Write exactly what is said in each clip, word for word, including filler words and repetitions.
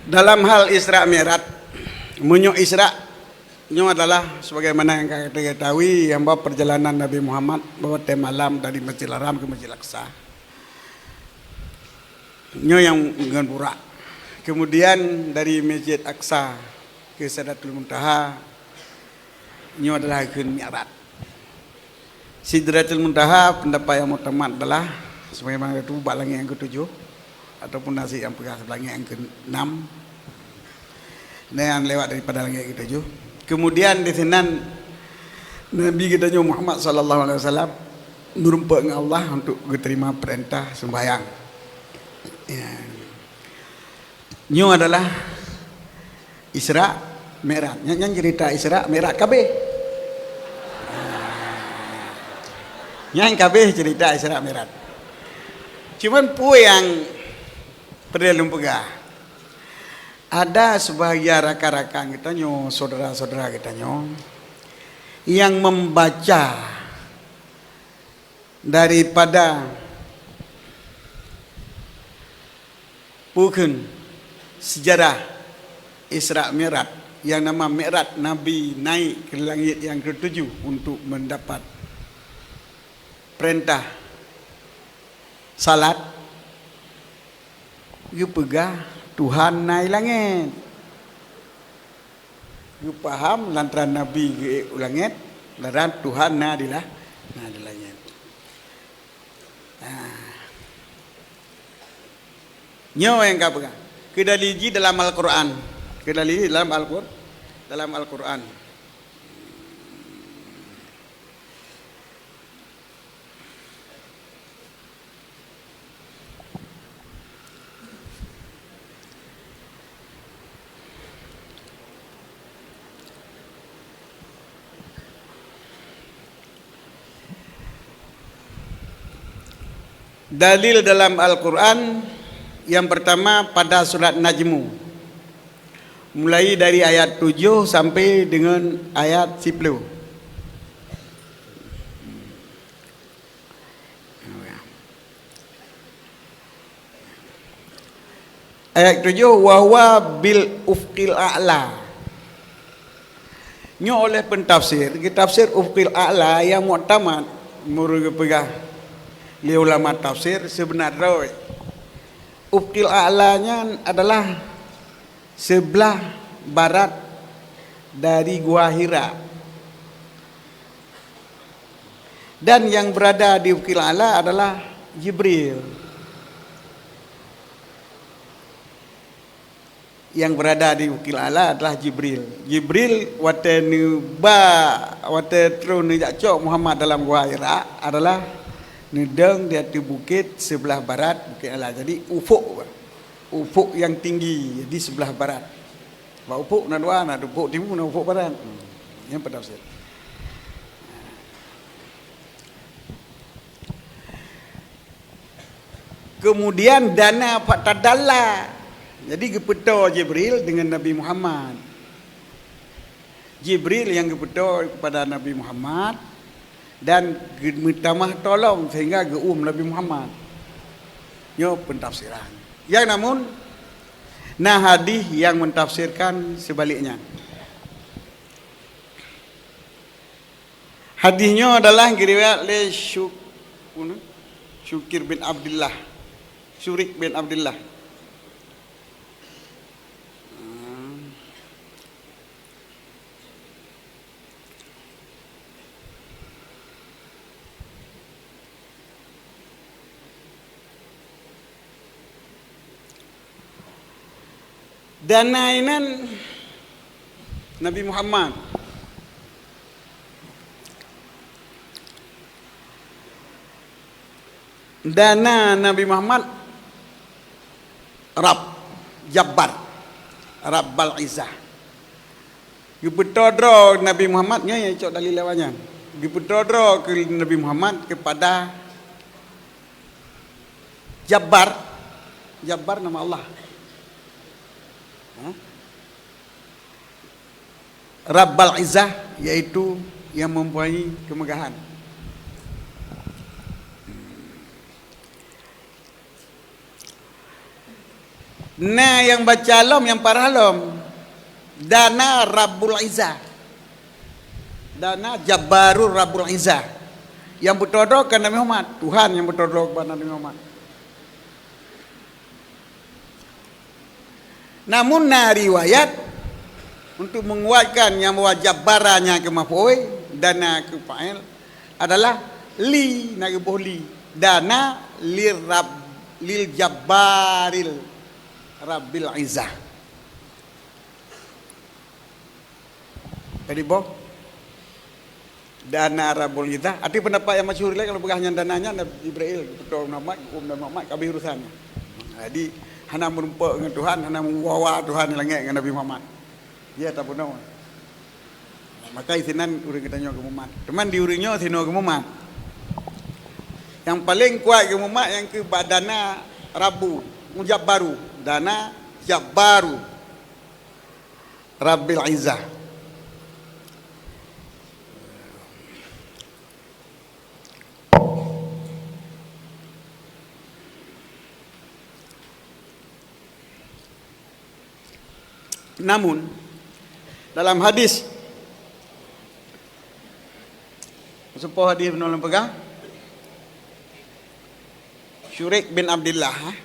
Dalam hal Isra Mi'raj, meunyoe Isra nyoe adalah sebagaimana nyang ka kita ketahui, hamba perjalanan Nabi Muhammad bak watée malam dari Masjidil Haram ke Masjidil Aqsa. Nyoe nyang ngon Burak. Kemudian dari Masjid Aqsa ke Sidratul Muntaha, nyoe adalah kheun Mi'raj. Sidratul Muntaha, pendapat yang muktamad adalah sebagaimana itu bak langit yang ketujuh ataupun nasi yang peugah langit yang keenam. Nah, yang lewat daripada langit yang ketujuh. Kemudian di sinan Nabi kita nyoe Muhammad sallallahu alaihi wasallam meureumpok ngon Allah untuk diterima perintah sembahyang. Ya. Nyoe adalah Isra Mi'raj. Nyan, nyan cerita Isra Mi'raj kabeh. Nyan kabeh cerita Isra Mi'raj. Cuman peue nyang peureulée lôn peugah. Ada sebahagian rakan-rakan kita nyoe, saudara-saudara kita nyoe yang membaca daripada peue kheun sejarah Isra Mi'raj, yang nama Mi'raj, Nabi naik ke langit yang ketujuh untuk mendapat perintah salat, geupeugah Tuhan na i langét. Geupaham lantaran Nabi geuék u langét, lantaran Tuhan na di la-, na di langét. Nah. Nyoe nyang ka peugah. Keudalil jih dalam Al-Quran. Keudalil jih dalam Al-Qur-, dalam Al-Quran. Dalil dalam Al-Quran yang pertama pada surat Najmu, mulai dari ayat tujoh sampai dengan ayat siploh. Ayat tujoh, "Wa huwa bil ufqil a'la." Nyoe oleh pentafsir, geutafsir ufqil a'la nyang muktamad, meunurot geupeugah lé ulama tafsir, seubeuna droe. Ufqil a'la nyan adalah sebelah barat dari Gua Hira. Dan yang berada di Ufqil A'la adalah Jibril. Yang berada di Ufqil A'la adalah Jibril. Jibril watée neuba, watée troh neujak cok Muhammad dalam Gua Hira adalah neudong di ateueh bukét sebelah barat Bukét A'la. Jadi ufuk, ufuk yang tinggi di sebelah barat. Bak ufuk na dua, na ufuk timu, na ufuk barat. Hmm. Nyan pentafsir. Kemudian dana fatadalla. Jadi geupeutoe Jibril dengan Nabi Muhammad. Jibril nyang geupeutoe kepada Nabi Muhammad dan geumeutamah tolong sehingga geuuem Nabi Muhammad. Nyoe pentafsiran. Yang namun na hadis yang mentafsirkan sebaliknya. Hadis nyoe adalah geuriwayat lé Syuk-, Syukir bin Abdullah. Syurik bin Abdullah. Dana inan Nabi Muhammad. Dana Nabi Muhammad Rabb, Jabbar, Rabbal Izzah. Geupeutoe droe Nabi Muhammad, nyoe nyang cok dalil awak nyan. Geupeutoe droe keu Nabi Muhammad kepada Jabbar. Jabbar nama Allah. Ha? Rabbal Izzah, yaitu yang mempunyai kemegahan. Na nyang baca lom, nyang parah lom. Dana Rabbul Izzah. Dana Jabbarur Rabbul Izzah. Nyang beutôi droe keu Nabi Muhammad, Tuhan nyang beutôi droe keu Nabi Muhammad. Namun na riwayat untuk menguatkan nyang bahwa Jabbara nyan keu maf'ul, Dana keu fa'il adalah li, na geuboh li. Dana lil Rabb, lil Jabbaril Rabbil Izzah. Jadi boh, Dana Rabbul Izzah. Arti pendapat nyang masyhur lé kalau peugah nyan Dana nyan Jibril, beutôi Muhammad, hukum Nabi Muhammad, ka habéh urusan nyan. Jadi hana meurumpok ngon Tuhan, hana meuwawa Tuhan di langét ngon Nabi Muhammad. Ya, tabunoe. Maka isinan ureuëng geutanyoe geumumat. Cuman di ureuëng nyoe sinoe geumumat. Nyang paleng kuat geumumat nyang keu bak Dana Rabbu, Mujabbaru, Dana Jabbaru. Rabbil Izzah. Namun dalam hadis, seupôt hadis bunoe lôn peugah, Syurik bin Abdillah, eh?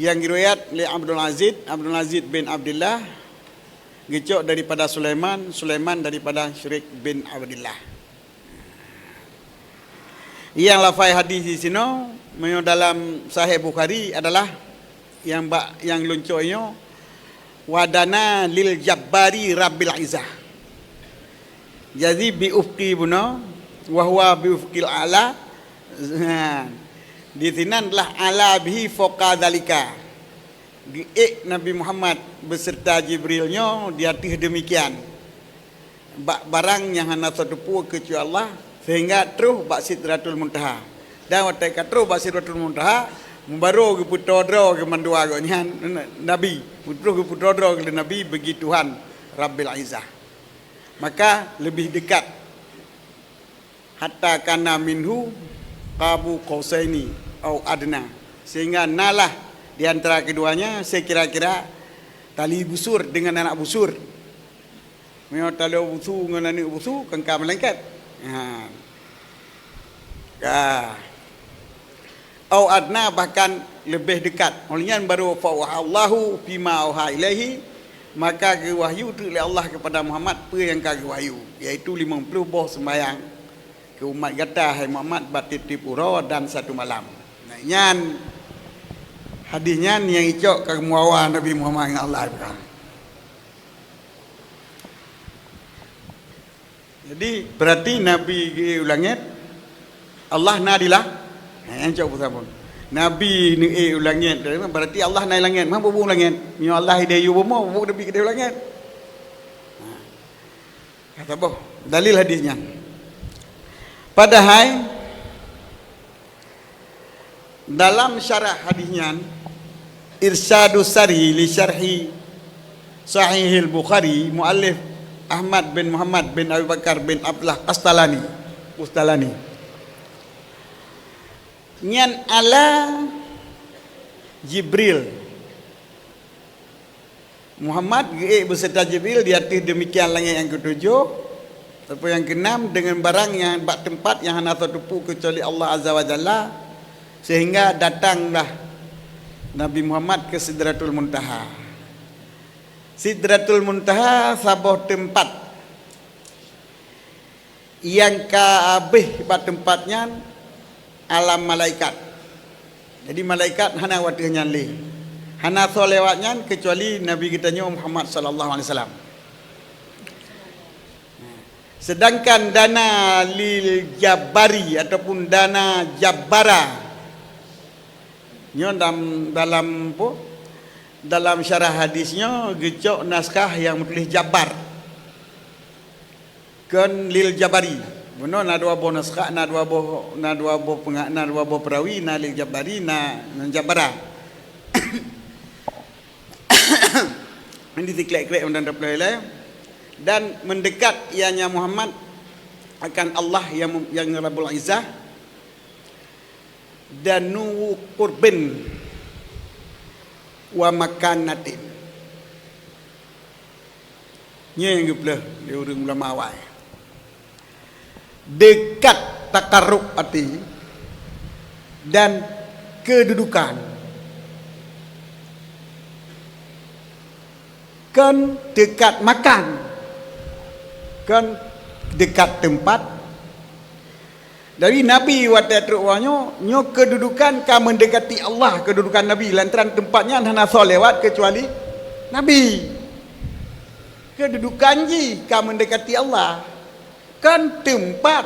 Nyang geuruwayat lé Abdul Aziz, Abdul Aziz bin Abdillah, geucok daripada Sulaiman, Sulaiman daripada Syurik bin Abdillah. Nyang lafai hadis di sinoe, meunyoe dalam Sahih Bukhari adalah nyang bak, nyang lôn cok nyoe, "Wa dana lil Jabbari Rabbil Izzah." Jadi bi ufqi bunoe, wa huwa bi ufqil a'la. Nah, di sinan lah ala bihi fauqa dzalika. Geuék Nabi Muhammad beserta Jibril nyoe di ateueh demikian. Bak barang nyang hana soe teupeu keucuali Allah, sehingga troh bak Sidratul Muntaha. Dan watée ka troh bak Sidratul Muntaha, meubaroe geupeutoe droe keu mandua gobnyan Nabi. Troh geupeutoe droe keu Nabi bagi Tuhan Rabbil Izzah. Maka leubeh dekat, hatta kana minhu qaba qausaini au adna, sehingga nalah di antara keduanya sekira-kira tali busur dengan anak busur. Meunyoe tali busur ngon aneuk busur, kan ka meulengket. Ha. Ka. Au adna, bahkan leubeh dekat. Oleh nyan baru fa auhallahu fima auha ilaihi, maka geuwahyu teuk lé Allah kepada Muhammad peue nyang ka geuwahyu, yaitu limong ploh boh seumbahyang keu umat gata, hai Muhammad, bak tieb-tieb uroe dan satu malam. Nah, nyan hadis nyan nyang icok ka geumeuwawa Nabi Muhammad ngon Allah, bukan? Jadi, berarti Nabi geuék u langét, Allah na di la-, eh, cok peusambung. Nabi neuék u langét, berarti Allah na di langét. Mah bubu langét. Nyoe Allah ideh yue bumoe, bubu Nabi keudeh u langét. Nah. Kata boh, dalil hadis nyan. Padahai, dalam syarah hadis nyan, Irsyadus Sari li Syarhi Sahihil Bukhari, muallif Ahmad bin Muhammad bin Abi Bakar bin Abdullah Qastalani, Qustalani. Nyan ala Jibril. Muhammad geuék beserta Jibril di ateueh demikian langét nyang ketujoh, ataupun nyang keenam, dengan barang nyang bak teumpat nyang hana soe teupeu keucuali Allah Azza wa Jalla, sehingga datanglah Nabi Muhammad ke Sidratul Muntaha. Sidratul Muntaha saboh teumpat nyang ka habéh bak teumpat nyan alam malaikat. Jadi, malaikat hana watèe nyan lé. Hana soe lewat nyan keucuali Nabi geutanyoe Muhammad sallallahu alaihi wasallam. Sedangkan dana lil Jabbari ataupun dana Jabbara, nyoe dalam, dalam, apa, dalam syarah hadis nyoe geucok naskah nyang meutuléh Jabbar. Kon lil Jabari. Bunoe na dua boh naskah, na dua boh, na dua boh peunga-, na dua boh peurawi, na lil Jabari, na, na Jabbara. Di sikrek-krek mantong tapeulah ilée. Dan mendekat ianya Muhammad akan Allah yang, yang Rabbul Izzah. Danu qurbin. wa makanatin. Nyan nyang geupeuleueh lé ureuëng ulama awai. Dekat takarub hati dan kedudukan. Kon dekat makan, kon dekat teumpat. Jadi Nabi watée trok uroe nyoe, nyoe keududukan ka meundekati Allah, keududukan Nabi, lantaran teumpat nyan hana soe lewat keucuali Nabi. Keududukan jih ka meundekati Allah, kon teumpat.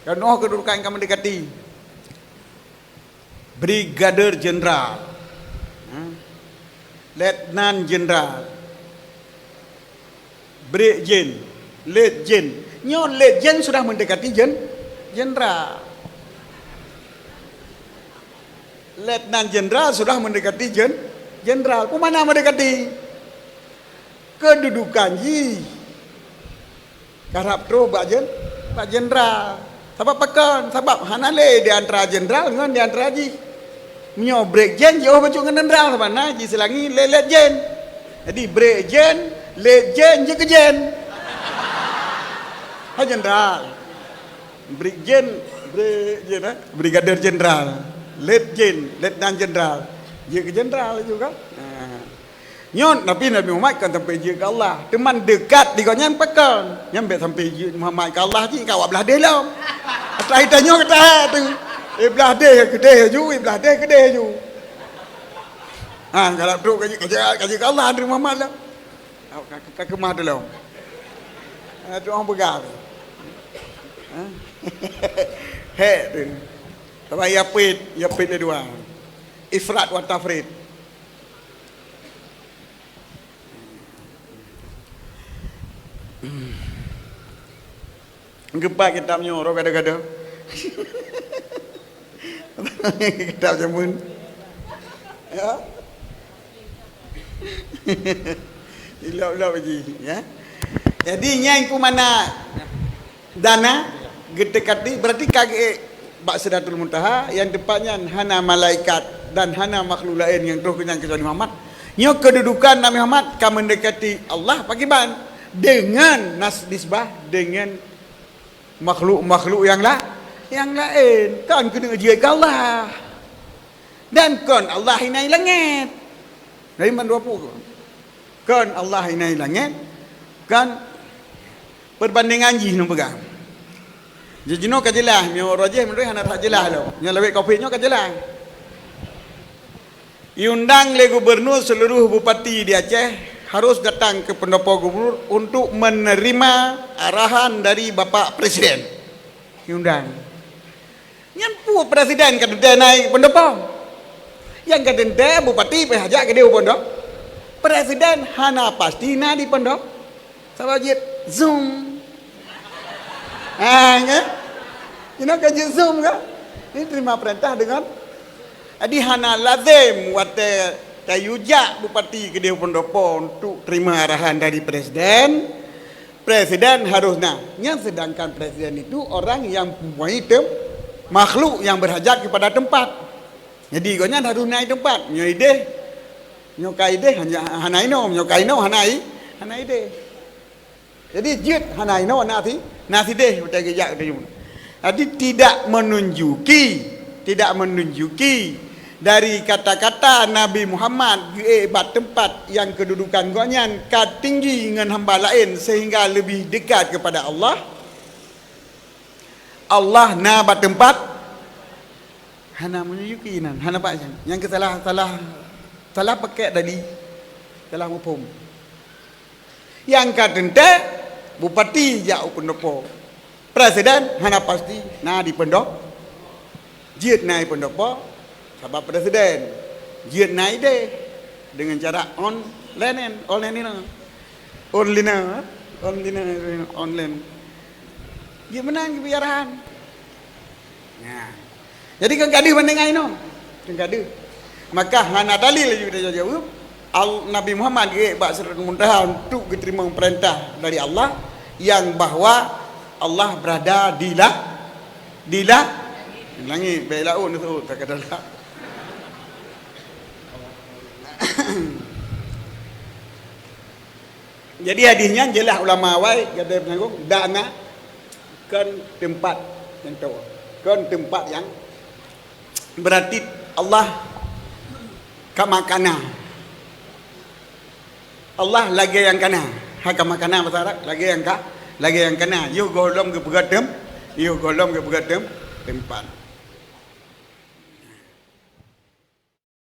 Kon óh keududukan ka meundekati. Brigadir Jenderal, ha? Letnan Jenderal, Brigjen, Letjen. Nyoe Letjen sudah mendekati jen-, Jenderal. Letnan Jenderal sudah mendekati jen-, Jenderal. Peue makna mendekati? Kedudukan jih. Karab troh bak jen-, bak jenderal. Sabab pakon? Sabab hana lé di antara jenderal ngon di antara jih. Meunyoe brigjen jiôh bacut ngon jenderal, sabab na jiseulangi lé letjen. Jadi brigjen, letjen jeuet keu jen. Hai jenderal. Brigjen, brigjen, eh? Brigadir Jenderal. Letjen, letnan jenderal. Jeuet keu jenderal juga. Nah. Nyoe Nabi, Nabi Muhammad kan sampai jeuet keu Allah. Teuma dekat di gobnyan pakon? Nyan bèk sampai jeuet Muhammad keu Allah cit, ka awak blah deh lom. Atra ita nyoe ka tahe tu. Eh, blah deh keudeh ju, eh, blah deh keudeh ju. Ha, kalau trok ka jeuet, ka jeuet, ka jeuet keu Allah Nabi Muhammad lah. Ka, ka, ka keumah tu lom. Ha, tu orang peugah tu. Ha? Hek tu. Tapi ya pit, ya pit le dua. Ifrat wa tafrit. Geupat kitab nyoe, roh gada-gada. Kitab jameun. Ya. Ilap-ilap ji, ya. Jadi, nyan peue makna dana geutekati, berarti ka geuék bak Sidratul Muntaha, nyang teumpat nyan hana malaikat dan hana makhluk laén nyang troh keu nyan keucuali Muhammad. Nyoe keududukan Nabi Muhammad ka meundekati Allah pakriban? Deungon nas-, nisbah deungon makhluk-makhluk nyang la-, nyang laén. Kon keuneuk jeuet keu Allah. Dan kon Allah inan langét. Dari mandua pue kon. Kon Allah inan langét, kon peubandingan jih nyoe peugah. Jinoe ka jeulaih, meunyoe uroe jih meunurot hana that jeulaih lom. Nyoe lawét covid nyoe ka jeulaih. Iundang lé gubernur seluruh bupati di Aceh harus datang ke pendopo gubernur untuk menerima arahan dari Bapak Presiden. Iundang. Nyan peue presiden ka teuntèe na i pendopo? Nyang ka teuntèe bupati pih hajat keudéh u pendopo. Presiden hana pasti na di pendopo. Sabab jeuet Zoom. Ha, kan? Inoe ka jeuet Zoom kan? Ini terima perintah dengan, jadi hana lazim watèe tayue jak bupati keudéh u pendopo untuk terima arahan dari presiden. Presiden harus na. Nyan sedangkan presiden itu orang yang mempunyai tem-, makhluk yang berhajat kepada tempat. Jadi gobnyan harus na i teumpat. Nyoe idéh, nyoe ka idéh hana, hana inoe, nyoe ka inoe hana i, hana idéh. Jadi jeuet hana inoe na si, na sidéh watèe geujak u teumpat. Jadi tidak menunjuki, tidak menunjuki dari kata-kata Nabi Muhammad geuék bak teumpat nyang keududukan gobnyan ka tinggi ngon hamba laén sehingga lebih dekat kepada Allah. Allah na bak teumpat, hana meununjuki nan, hana bak nyan. Nyang keu salah, salah, salah pakèk tadi, salah muphom. Nyang ka teuntèe, bupati jak u pendopo. Presiden hana pasti na di pendopo. Jeuet na i pendopo, sabab presiden. Jeuet na idéh deungon cara online, online inoe. Online, online, online. Jeuet meunan geubri arahan. Nah. Jadi kon ka deuh bandingan inoe. Kon ka deuh. Maka hana dalil laju kita jaweueb. Al-, Nabi Muhammad geuék bak Sidratul Muntaha untuk geuteurimong peurintah dari Allah, yang bahwa Allah berada di la-, di la-, langit, bèk laôt neuseuôt, tak ada lah. Jadi hadis nyan jeulaih ulama awai, kata Ibnu Agung, dana kon teumpat nyang toe, kon teumpat nyang, berarti Allah ka makana. Allah lagée nyang kana. Hai ka makana bahasa Arab, lagée nyang ka, lagée nyang kana. Yoh gohlom geupeugah tem, yoh gohlom geupeugah tem, teumpat.